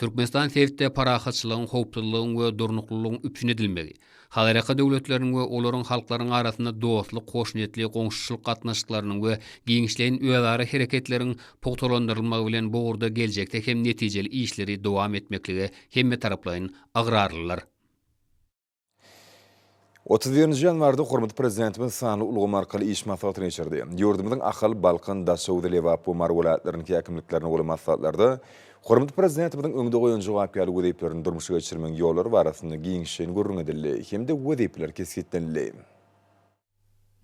Türkmenistan sebitde parahatçylygyň, howpsuzlygyň we durnuklylygyň üpjün edilmegi, Hazarýaka döwletleriniň we olaryň halklarynyň arasynda dostluk, hoşniýetli goňşuçylyk gatnaşyklarynyň we giňişleýin özara hereketleriň pugtalandyrylmagy bilen bu ugurda geljekde hem netijeli işleri dowam etmeklige hemmetaraplaýyn ygrarlydyr. 31-nji ýanwarda hormatly Prezidentimiz sanly ulgam arkaly iş maslahatyny geçirdi. Ýurdumyzyň Ahal, Balkan, Daşoguz, Lebap we Mary welaýatlarynyň häkimliklerinde bolan maslahatlarda hormatly Prezidentimiziň öňde goýan jogapkärli wezipelerini durmuşa geçirmegiň ýollary barasynda giňişleýin gürrüň edildi hem-de wezipeler kesgitlenildi.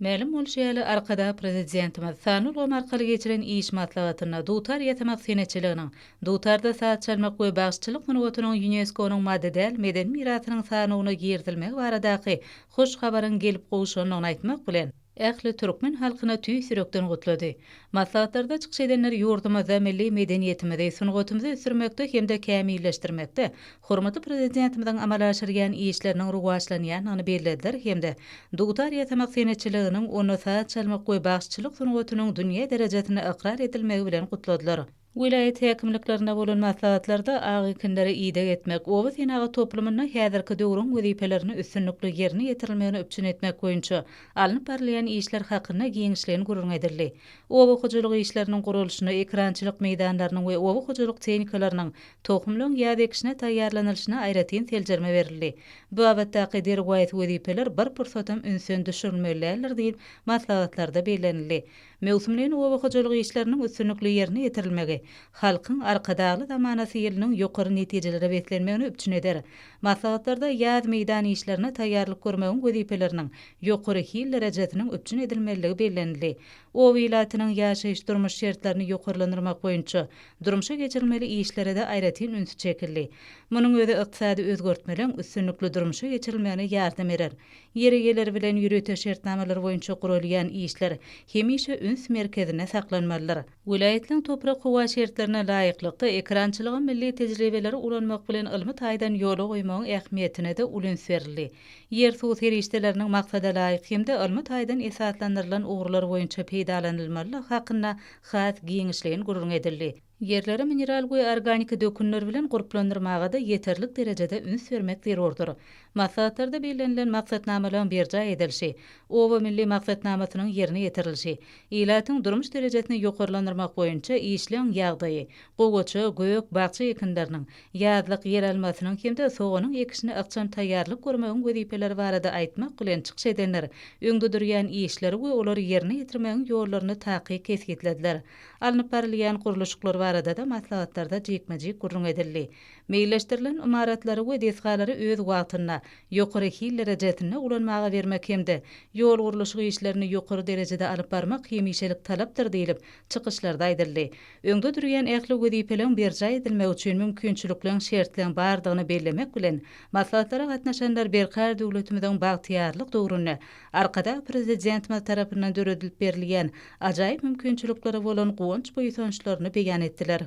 Mälim bolşy ýaly, Arkadag Prezidentimiz sanly ulgam arkaly geçiren iş maslahatynda dutar ýasamak senetçiliginiň, dutarda saz çalmak we bagşyçylyk sungatynyň Ýunesko-nyň maddy däl medeni mirasynyň sanawyna girizilmegi baradaky hoş habaryň gelip gowşandygyny aýtmak bilen, ähli türkmen halkyny tüýs ýürekden gutlady. Maslahatlarda çykyş edenler ýurdumyzda milli medeniýetimizi, sungatymyzy ösdürmekde hem-de kämilleşdirmekde hormatly Prezidentimiziň amala aşyrýan işleriniň rowaçlanýandygyny bellediler hem-de dutar ýasamak senetçiliginiň, onda saz çalmak we bagşyçylyk sungatynyň dünýä derejesinde ykrar edilmegi bilen gutladylar. Welaýat häkimliklerinde bolan maslahatlarda ak ekinlere ideg etmek, oba senagat toplumynda häzirki döwrüň wezipelerini üstünlikli ýerine ýetirilmegini üpjün etmek boýunça alnyp barylýan işler hakynda giňişleýin gürrüň edildi. Oba hojalyk işleriniň guralyşyna, ekerançylyk meýdanlarynyň we oba hojalyk tehnikalarynyň, tohumlaryň ýaz ekişine taýýarlanylyşyna aýratyn seljerme berildi. Bu babatdaky derwaýys wezipeler bir pursatam ünsden düşürilmeli däldir diýlip, maslahatlarda bellenildi. Möwsümleýin oba hojalyk işleriniň üstünlikli ýerine ýetirilmegi Halkyň Arkadagly zamanasy ýylynyň ýokary netijelere beslenmegini üpjün eder. Maslahatlarda ýaz meýdan işlerine taýýarlyk görmegiň wezipeleriniň ýokary hil derejesiniň üpjün edilmelidigi bellenildi. Oba ilatynyň ýaşaýyş-durmuş şertlerini ýokarlandyrmak boýunça durmuşa geçirilmeli işlere-de aýratyn üns çekildi. Munuň özi ykdysady özgertmeleň üstünlikli durmuşa geçirilmegine ýardam berer. Ýer eýeleri bilen ýörite şertnamalar boýunça guralýan işler hemişe üns merkezinde saklanmalydyr. Welaýatlaryň toprak-howa şertlerine laýyklykda ekerançylyga milli tejribeleri ulanmak bilen ylmy taýdan ýola goýmagyň ähmiýetine-de uly üns berildi. Ýer-suw serişdeleriniň maksadalaýyk hem-de ylmy taýdan esaslandyrylan ugurlar boýunça peýdalanylmalydygy hakynda has giňişleýin gürrüň edildi. Ýerleri mineral we organiki dökünler bilen gurplandyrmaga-da ýeterlik derejede üns bermek zerurdyr. Maslahatlarda bellenilen maksatnamalaryň berjaý edilişi, Oba milli maksatnamasynyň ýerine ýetirilişi, ilatyň durmuş derejesini ýokarlandyrmak boýunça işleň ýagdaýy, gowaça, gök, bakja ekinleriniň, ýazlyk ýeralmasynyň hem-de soganyň ekişine ykjam taýýarlyk görmegiň wezipeleri barada aýtmak bilen çykyş edenler öňde durýan işleri we olary ýerine ýetirmegiň ýollaryny takyk kesgitlediler. Alnyp barylýan gurluşyklar barada-da maslahatlarda jikme-jik gürrüň edildi. Meýilleşdirilen ymaratlary we desgalary öz wagtynda, ýokary hil derejesinde ulanmaga bermek hem-de ýol gurluşyk işlerini ýokary derejede alyp barmak hemişelik talapdyr diýlip, çykyşlarda aýdyldy. Öňde durýan ähli wezipeleriň berjaý edilmegi üçin mümkinçilikleň, şertleň bardygyny bellemek bilen, maslahatlara gatnaşanlar Berkarar döwletimiziň bagtyýarlyk döwründe Arkadag Prezidentimiz tarapyndan döredilip berilýän ajaýyp mümkinçiliklere bolan guwanç-buýsançlaryny beýan etdiler.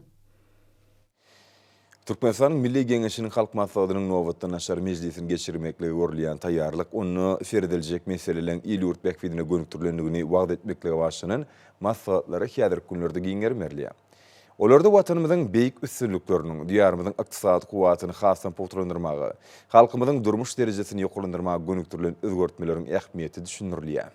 Türkmenistanyň Milli Geňeşiniň Halk Maslahatynyň nobatdan daşary mejlisini geçirmeklige görülýän taýýarlyk, onda serediljek meseleleriň il-ýurt bähbidine gönükdirilendigini wagyz etmeklige başlanan maslahatlara häzirki günlerde giň gerim berilýär. Olarda Watanymyzyň beýik üstünlikleriniň, Diýarymyzyň ykdysady kuwwatyny hasam pugtalandyrmaga, halkymyzyň durmuş derejesini ýokarlandyrmaga gönükdirilen özgertmeleriň ähmiýeti düşündirilýär.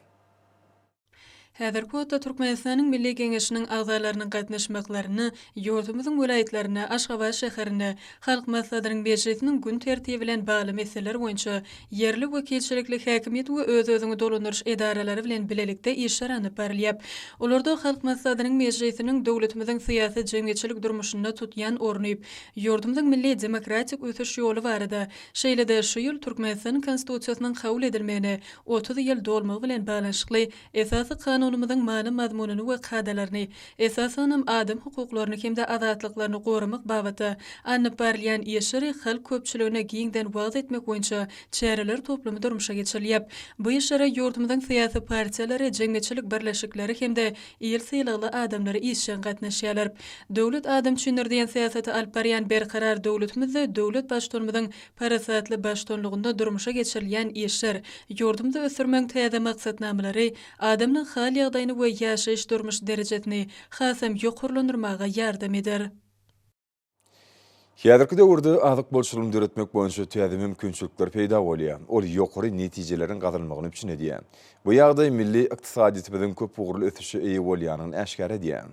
Häzirki wagtda Türkmenistanyň Milli Geňeşiniň agzalarynyň gatnaşmaklarynda ýurdumyzyň welaýatlarynda, Aşgabat şäherinde Halk Maslahatynyň mejlisiniň gün tertibi bilen bagly meseleler boýunça ýerli wekilçilikli häkimiýet we öz-özüňi dolandyryş edaralary bilen bilelikde işler alnyp barylýar. Olarda Halk Maslahatynyň mejlisiniň döwletimiziň syýasy-jemgyýetçilik durmuşynda tutýan orny, ýurdumyzyň milli demokratik ösüş ýoly barada, şeýle-de şu ýyl Türkmenistanyň Konstitusiýasynyň kabul edilmegine 30 ýyl dolmagy bilen baglanyşykly Esasy Kanunymyzyň many-mazmunyny we kadalaryny, esasanam, adam hukuklaryny hem-de azatlyklaryny goramak babatda alnyp barylýan işleri halk köpçüligine giňden wagyz etmek boýunça çäreler toplumy durmuşa geçirilýär. Bu işlere ýurdumyzyň syýasy partiýalary, jemgyýetçilik birleşikleri hem-de il sylagly adamlary işjeň gatnaşýarlar. Döwlet adam üçindir diýen syýasaty alyp barýan berkarar döwletimizde döwlet Baştutanymyzyň Parasatly baştutanlygynda durmuşa geçirilýän işler, ýurdumyzy ösdürmegiň täze maksatnamalary adamlaryň hal-ýagdaýyny we ýaşaýyş-durmuş derejesini hasam ýokarlandyrmaga ýardam eder. Häzirki döwürde azyk bolçulygyny döretmek boýunça täze mümkinçilikler peýda bolýar. Ol ýokary netijeleriň gazanylmagyny üpjün edýär. Bu ýagdaý milli ykdysadyýetimiziň köpugurly ösüşe eýe bolýanyny äşgär edýär.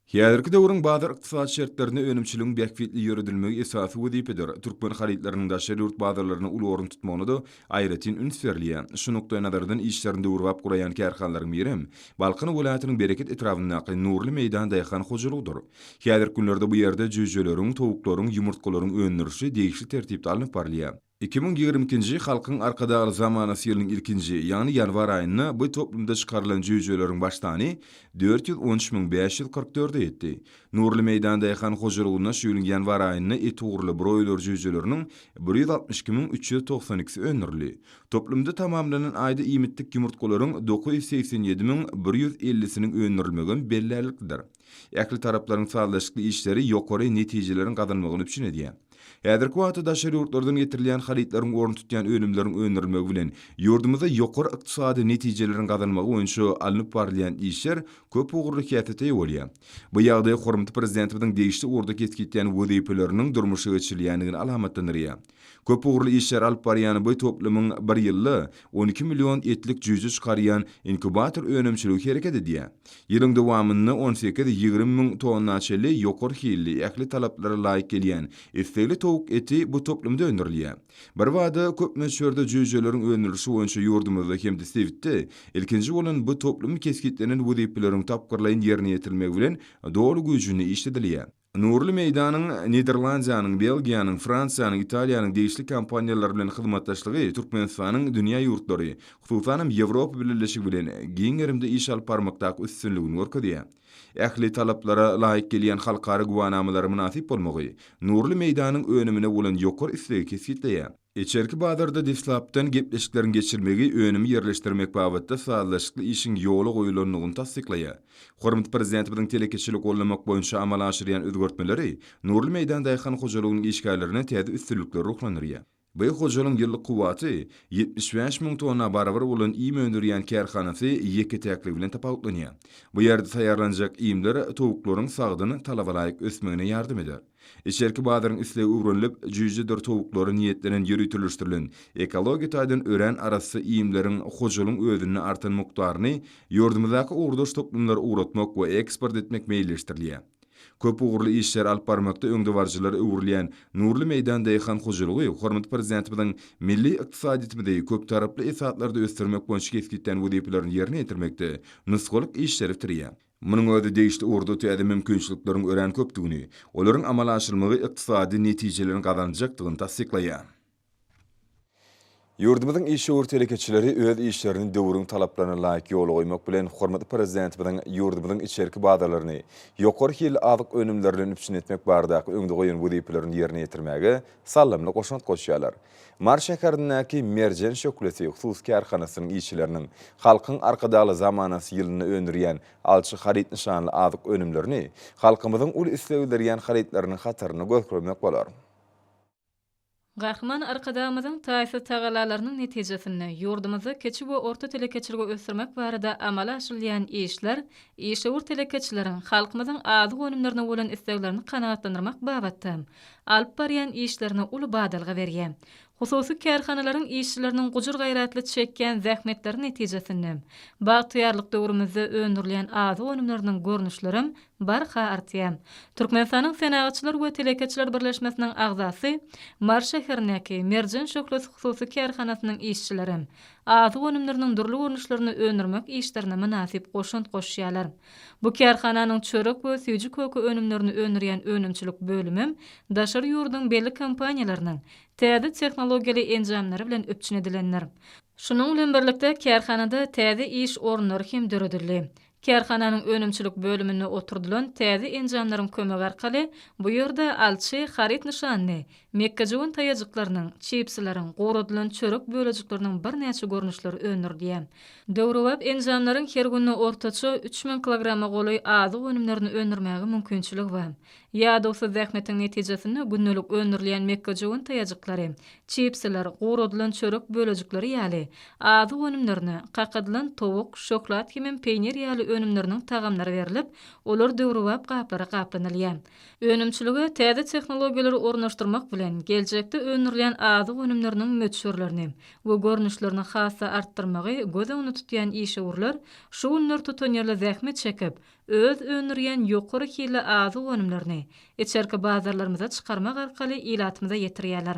Häzirki döwrüň bazar ykdysady şertlerinde önümçiligiň bähbitli ýöredilmegi esasy wezipedir. Türkmen harytlarynyň daşary ýurt bazarlarynda uly orun tutmagyna-da aýratyn üns berilýär. Şu nukdaýnazardan işlerini döwrebap guraýan kärhanalaryň birem Balkan welaýatynyň Bereket etrabyndaky Nurly meýdan daýhan hojalygydyr. Häzirki günlerde bu ýerde jüýjeleriň, towuklaryň, ýumurtgalaryň öndürilişi degişli tertipde alnyp barylýar. 2022-nji Halkyň Arkadagly zamanasy ýylynyň ilkinji, ýagny ýanwar aýynda bu toplumda çykarylan jüýjeleriň baş sany 413 544-e ýetdi. Nurly meýdan daýhan hojalygynda şu ýylyň ýanwar aýynda et ugurly broýler jüýjeleriniň 162 392-si öndürildi. Toplumda tamamlanan aýda iýmitlik ýumurtgalaryň 987 150-siniň öndürilmegem bellärliklidir. Ähli taraplaryň sazlaşykly işleri ýokary netijeleriň gazanmagyny üpjün edýär. Häzirki wagtda daşary ýurtlardan getirilýän harytlaryň orun tutýan önümleriň öndürilmegi bilen, ýurdumyzda ýokary ykdysady netijeleriň gazanylmagy boýunça alnyp barylýan işler köp ugurly häsiýete eýe bolýar. Bu ýagdaý hormatly Prezidentimiziň degişli ugurda kesgitlän wezipeleriniň durmuşa geçirilýändigini alamatlandyrýar. Köp ugurly işleri alyp barýan bu toplumyň bir ýylda 12 million etlik jüýje çykarýan inkubator önümçiligi hereket edýär. Ýylyň dowamynda on sekiz-ýigrimi müň tonna çenli ýokary hilli, ähli talaplara laýyk gelýän islegli towuk eti bu toplumda öndürilýär. Birbada köp möçberde jüýjeleriň öndürilişi boýunça ýurdumyzda hem-de sebitde ilkinji bolan bu toplum kesgitlenen wezipeleriň tapgyrlaýyn ýerine ýetirilmegi bilen doly güýjünde işledilýär. Nurly meýdanyň Niderlandiýanyň, Belgiýanyň, Fransiýanyň, Italiýanyň degişli kompaniýalary bilen hyzmatdaşlygy Türkmenistanyň dünýä ýurtlary, hususanam Ýewropa Bileleşigi bilen giň gerimde iş alyp barmakdaky üstünligini görkezýär. Ähli talaplara laýyk gelýän halkara güwänamalara mynasyp bolmagy Nurly meýdanyň önümine bolan ýokary islegi kesgitleýär. Içerki bazarda deslapdan gepleşikleriň geçirilmegi önümi ýerleşdirmek babatda sazlaşykly işiň ýola goýulandygyny tassyklaýar. Hormatly Prezidentimiziň telekeçiligi goldamak boýunça amala aşyrýan özgertmeleri Nurly meýdan daýhan hojalygynyň işgärlerini täze üstünliklere ruhlandyrýar. Bu hojalygyň ýyllyk kuwwaty 75 müň tonna barabar bolan iým öndürýän kärhanasy ýeke-täkligi bilen tapawutlanýar. Bu ýerde taýýarlanjak iýmler towuklaryň sagdyn, talabalaýyk ösmegine ýardam eder. Içerki bazaryň islegi öwrenilip, jüýjedir towuklara niýetlenen ýöriteleşdirilen, ekologiýa taýdan örän arassa iýmleriň hojalygyň özünde artan mukdaryny ýurdumyzdaky ugurdaş toplumlara ugratmak we eksport etmek meýilleşdirilýär. Köp ugurly işleri alyp barmakda öňdebaryjylara öwrülýän Nurly meýdan daýhan hojalygy hormatly Prezidentimiziň milli ykdysadyýetimizi köptaraply esaslarda ösdürmek boýunça kesgitlän wezipelerini ýerine ýetirmekde nusgalyk işleri bitirýär. Munuň özi degişli ugurda täze mümkinçilikleriň örän köpdügini, olaryň amala aşyrylmagy ykdysady netijeleriň gazanyljakdygyny tassyklaýar. Ýurdumyzyň işewür telekeçileri öz işlerini döwrüň talaplaryna laýyk ýola goýmak bilen, hormatly Prezidentimiziň ýurdumyzyň içerki bazarlaryny ýokary hilli azyk önümleri bilen üpjün etmek baradaky öňde goýan wezipelerini ýerine ýetirmäge saldamly goşant goşýarlar. Mary şäherindäki Merjen şöhlesi hususy kärhanasynyň işçileriniň Halkyň Arkadagly zamanasy ýylynda öndürýän Alçy haryt nyşanly azyk önümlerini halkymyzyň uly isleg bildirýän harytlarynyň hatarynda görkezmek bolar. Gahryman Arkadagymyzyň taýsyz tagallalarynyň netijesinde, ýurdumyzda kiçi we orta telekeçiligi ösdürmek barada amala aşyrylýan işler işewür telekeçileriň halkymyzyň azyk önümlerine bolan isleglerini kanagatlandyrmak babatda alyp barýan işlerine uly badalga berýär. Hususy kärhanalaryň işçileriniň gujur-gaýratly çekýän zähmetleri netijesinde, bagtyýarlyk döwrümizde öndürilýän azyk önümleriniň görnüşlerem barha artýar. Türkmenistanyň Senagatçylar we telekeçiler birleşmesiniň agzasy, Mary şäherindäki Merjen şöhlesi hususy kärhanasynyň işçileri azyk önümleriniň dürli görnüşlerini öndürmek işlerine mynasyp goşant goşýarlar. Bu kärhananyň çörek we süýji-köke önümlerini öndürýän önümçilik bölümem daşary ýurduň belli kompaniýalarynyň täze tehnologiýaly enjamlary bilen üpjün edilendir. Şunuň bilen birlikde, kärhanada täze iş orunlary hem döredildi. Kärhananyň önümçilik bölüminde oturdylan täze enjamlaryň kömegi arkaly bu ýerde alçy haryt nyşanly mekgejöwen taýajyklarynyň, çipsileriň, guradylan çörek bölejikleriniň birnäçe görnüşleri öndürilýär. Döwrebap enjamlaryň her günde ortaça 3000 kilograma golaý azyk önümlerini öndürmäge mümkinçiligi bar. Ýadawsyz zähmetiň netijesinde gündelik öndürilýän mekgejöwen taýajyklary, çipsiler, guradylan çörek bölejikleri ýaly azyk önümlerine kakadylan towuk, şöhlat hemem peýnir ýaly önümleriniň tagamlary berlip, olar döwrebap gaplara gaplanylýar. Önümçilige täze tehnologiýalary ornaşdyrmak bilen, geljekde öndürilýän azyk önümleriniň möçberlerini we görnüşlerini has-da artdyrmagy göz öňünde tutýan işewürler şu günler tutanýerli zähmet çekip, öz öndürýän ýokary hilli azyk önümlerini içerki bazarlarymyza çykarmak arkaly ilatymyza ýetirýärler.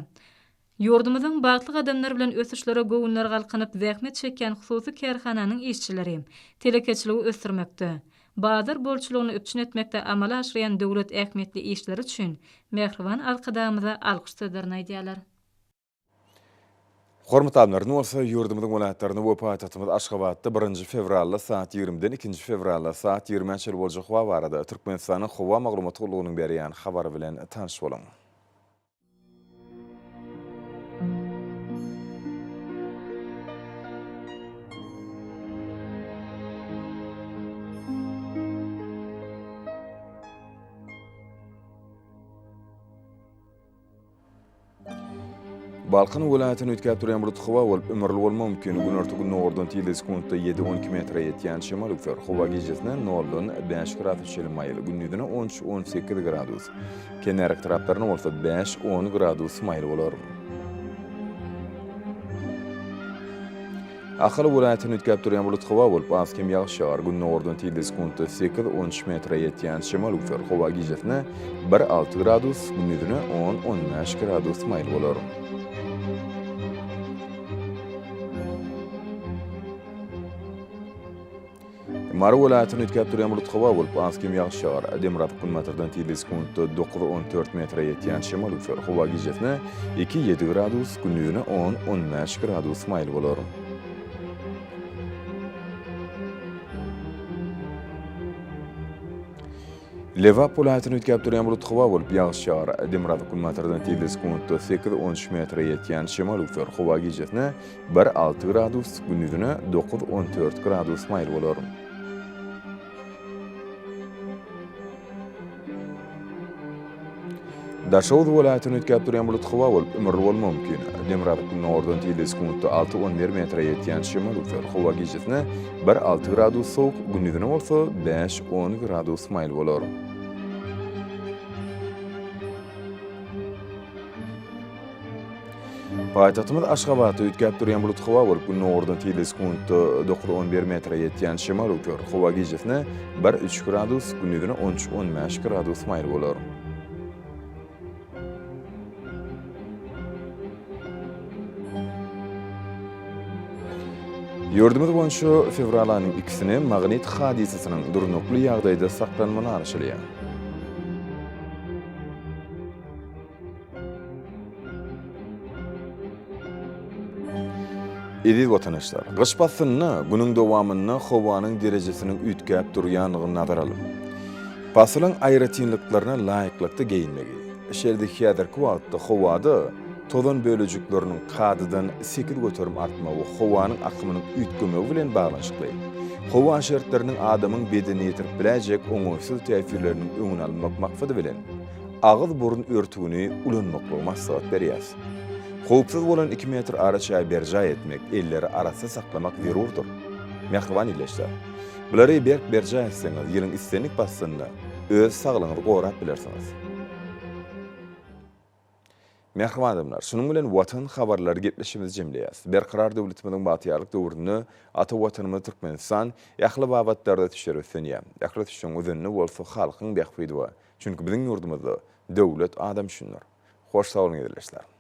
Ýurdumyzyň bagtly gadamlar bilen ösüşlere göwünleri galkynyp zähmet çekýän hususy kärhananyň işçileri telekeçiligi ösdürmekde, bazar bolçulygyny üpjün etmekde amala aşyrýan döwlet ähmiýetli işleri üçin mähriban Arkadagymyza alkyş sözlerini aýdýarlar. Hormatly alymlar, indi bolsa ýurdumyzyň welaýatlarynda we paýtagtymyz Aşgabatda birinji fewralda saat ýigrimiden ikinji fewralda saat ýigrimä çenli boljak howa barada Türkmenistanyň Howa maglumat gullugynyň berýän habary bilen tanyş boluň. Balkan welaýatyny üýtgäp durýan bulut howa bolup, ümürli bolmagy mümkin. Günorta-gündogardan tizligi sekuntda ýedi-on iki metre ýetýän şemal üflär. Howa gijesine noldan bäş gradus çenli maýyl, gündizine on üç-on sekiz gradus, kenarýaka taraplarynda bolsa bäş-on gradus maýyl bolar. Ahal welaýatynda üýtgäp durýan bulut howa bolup, az-kem ýagyş ýagar. Gündogardan tizligi sekuntda sekiz, on üç metre ýetýän şemal üflär. Howa gijesine bir, alty gradus, gündizine on, on bäş gradus maýyl bolar. Mary welaýatynda üýtgäp durýan bulut howa bolup, az-kem ýagyş ýagar. Demirgazyk-günbatardan tizligi sekuntda dokuz, 14 metre ýetýän şemal üflär. Howa gijesine iki, ýedi gradus, gündizine on, 15 gradus maýyl bolar. Lebap welaýatynda üýtgäp durýan bulut howa bolup, ýagyş ýagar. Demirgazyk-günbatardan tizligi sekuntda sekiz, 13 metre ýetýän şemal üflär. Howa gijesine bir, alty gradus, gündizine dokuz, 14 gradus maýyl bolar. Daşoguz welaýatynda üýtgäp durýan bulut howa bolup, ümürli bolmagy mümkin. Demirgazyk-gündogardan tizligi sekuntda alty, 11 metre ýetýän şemal üflär. Howa gijesine bir, alty gradus sowuk, gündizine bolsa bäş, on gradus maýyl bolar. Paýtagtymyz Aşgabatda üýtgäp durýan bulut howa bolup, gündogardan tizligi sekuntda dokuz, 11 metre ýetýän şemal öwser. Howa gijesine bir, üç gradus, gündizine on üç, 15 gradus maýyl bolar. Ýurdumyz boýunça fewral aýynyň ikisine magnit hadysasynyň durnukly ýagdaýda saklanmagyna garaşylýar. Eziz watandaşlar, gyş paslynda günüň dowamynda howanyň derejesiniň üýtgäp durýandygyny nazara alyp, pasylyň aýratynlyklaryna laýyklykda geýinmegi, şeýle-de häzirki wagtda howada tozan bölejikleriniň kadadan 8% artmagy we howanyň akymynyň üýtgemegi bilen baglanyşykly howa şertleriniň adamyň bedenine ýetirip biläýjek oňaýsyz täsirleriniň öňüni almak maksady bilen, agyz-burun örtügini ulanmaklygy maslahat berýäris. Howpsuz bolan iki metr araçägi berjaý etmek, elleri arassa saklamak zerurdyr. Mähriban ildeşler! Bulary berk berjaý etseňiz, ýylyň islendik paslynda öz saglygyňyzy gorap bilersiňiz. Mähriban adamlar, şunuň bilen Watan habarlary gepleşigimizi jemleýäris. Berkarar döwletimiziň bagtyýarlyk döwründe ata Watanymyz Türkmenistan ähli babatlarda ösüşlere üstlenýär. Ähli ösüşiň özeninde bolsa halkyň bähbidi bar. Çünki biziň ýurdumyzda döwlet adam üçindir. Hoş sag boluň ildeşler!